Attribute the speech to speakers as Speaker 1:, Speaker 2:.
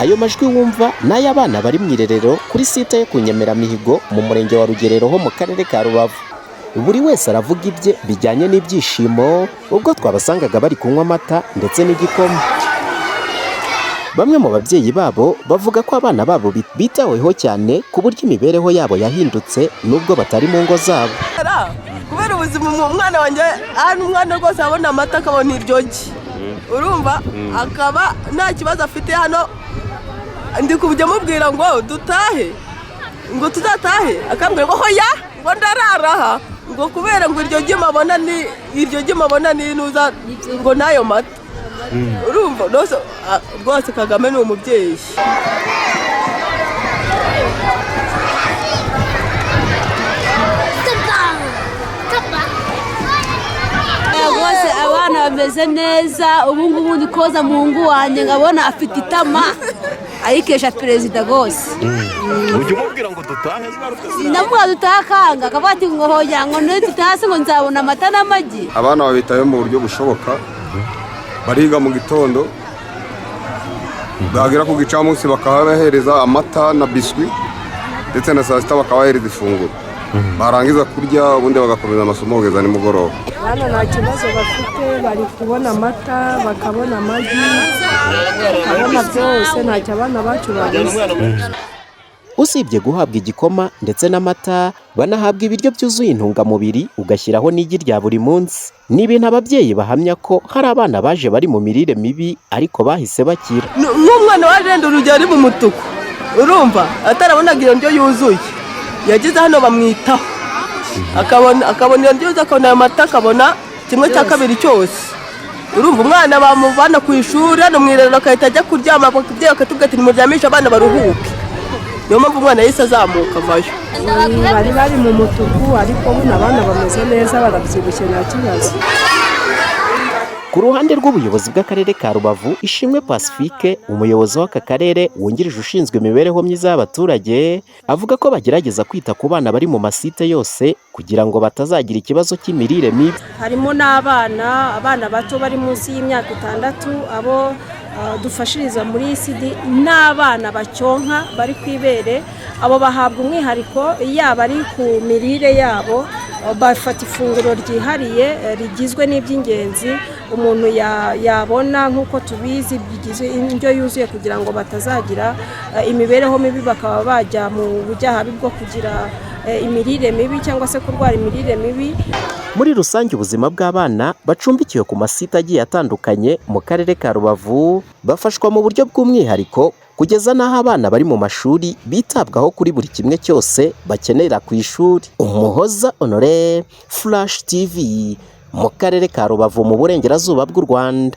Speaker 1: Ayo majwi wumva ni ay'abana bari mu irerero kuri site yo ku Nyemeramihigo mu murenge wa Rugerero ho mu karere ka Rubavu. Buri wese aravuga ibye bijyanye n'ibyishimo ubwo twabasangaga bari kunywa amata ndetse n'igikoma. Bamwe mu babyeyi babo bavuga ko abana babo bitaweho cyane ku buryo imibereho yabo yahindutse nubwo batari mu ngo zabo.
Speaker 2: Kubera ubuzima, umwana wanjye hano, umwana rwose abona amata, akabona iryo gi, urumva, akaba nta kibazo afite. Hano ndi kujya mubwira ngo dutahe, ngo tuzatahe, akambwira ngo hoya, ngo ndarara aha, ngo kubera ngo iryo gi mabona ni iryo gi mabona ni inuza, ngo n'ayo mata. Urumva rwose Kagame ni umubyeyi.
Speaker 3: Rwose abana bameze neza. Ubu ngubu ndi koza muhungu wanjye nkabona afite itama, ayikesha perezida rwose.
Speaker 4: Ujya umubwira ngo dutahe?
Speaker 3: Ndamuha dutahe, akanga, akavuga ati ngo hoya, ngo nitutaha ngo nzabona amata n'amagi.
Speaker 5: Abana babitayeho mu buryo bushoboka. Bariga mu gitondo, bagera ku gicamunsi bakabahereza amata na biswi, ndetse na saa sita bakabahereza ifunguro. Barangiza kurya, ubundi bagakomeza amasomo kugeza nimugoroba.
Speaker 6: Abana nta kibazo bafite, bari kubona amata, bakabona amagi, bakabona byose, ntacyo abana bacu babuze.
Speaker 1: Usibye guhabwa igikoma ndetse n'amata, banahabwa ibiryo byuzuye intungamubiri, ugashyiraho n'igi rya buri munsi. Ni ibintu ababyeyi bahamya ko hari abana baje bari mu mirire mibi ariko bahise bakira.
Speaker 2: Nk'umwana waje, urugero, ari mu mutuku, urumva, atarabonaga iyo ndyo yuzuye, yageze hano bamwitaho, akabona iyo ndyo yuzuye, akabona ayo mata, akabona kimwe cya kabiri cyose. Urumva, umwana bamuvana ku ishuri hano mu irerero agahita ajya kuryama, ababyeyi bakatubwira ati nimuryamishe abana baruhuke. Niyo mpamvu umwana yahise azamuka avayo.
Speaker 6: Bari mu mutuku, ariko buno abana bameze neza, barabyibushye, nta kibazo.
Speaker 1: Ku ruhande rw'ubuyobozi bw'akarere ka Rubavu, Ishimwe Pacifique, umuyobozi w'aka karere wungirije ushinzwe imibereho myiza y'abaturage, avuga ko bagerageza kwita ku bana bari mu masite yose kugira ngo batazagira ikibazo cy'imirire mibi.
Speaker 7: Harimo n'abana, abana bato bari munsi y'imyaka 6, abo dufashiriza muri ECD, n'abana bacyonka bari ku ibere. Abo bahabwa umwihariko, yaba ari ku mirire yabo, bafata ifunguro ryihariye rigizwe n'iby'ingenzi umuntu yabona nk'uko tubizi, bigizwe indyo yuzuye, kugira ngo batazagira imibereho mibi, bakaba bajya mu bujyahabi bwo kugira imirire mibi cyangwa se kurwara imirire mibi.
Speaker 1: Muri rusange, ubuzima bw'abana bacumbikiwe ku masite agiye atandukanye mu karere ka Rubavu bafashwa mu buryo bw'umwihariko, kugeza n'aho abana bari mu mashuri bitabwaho kuri buri kimwe cyose bakenera ku ishuri. Umuhoza Honore, Flash TV, mu karere ka Rubavu mu burengerazuba bw'u Rwanda.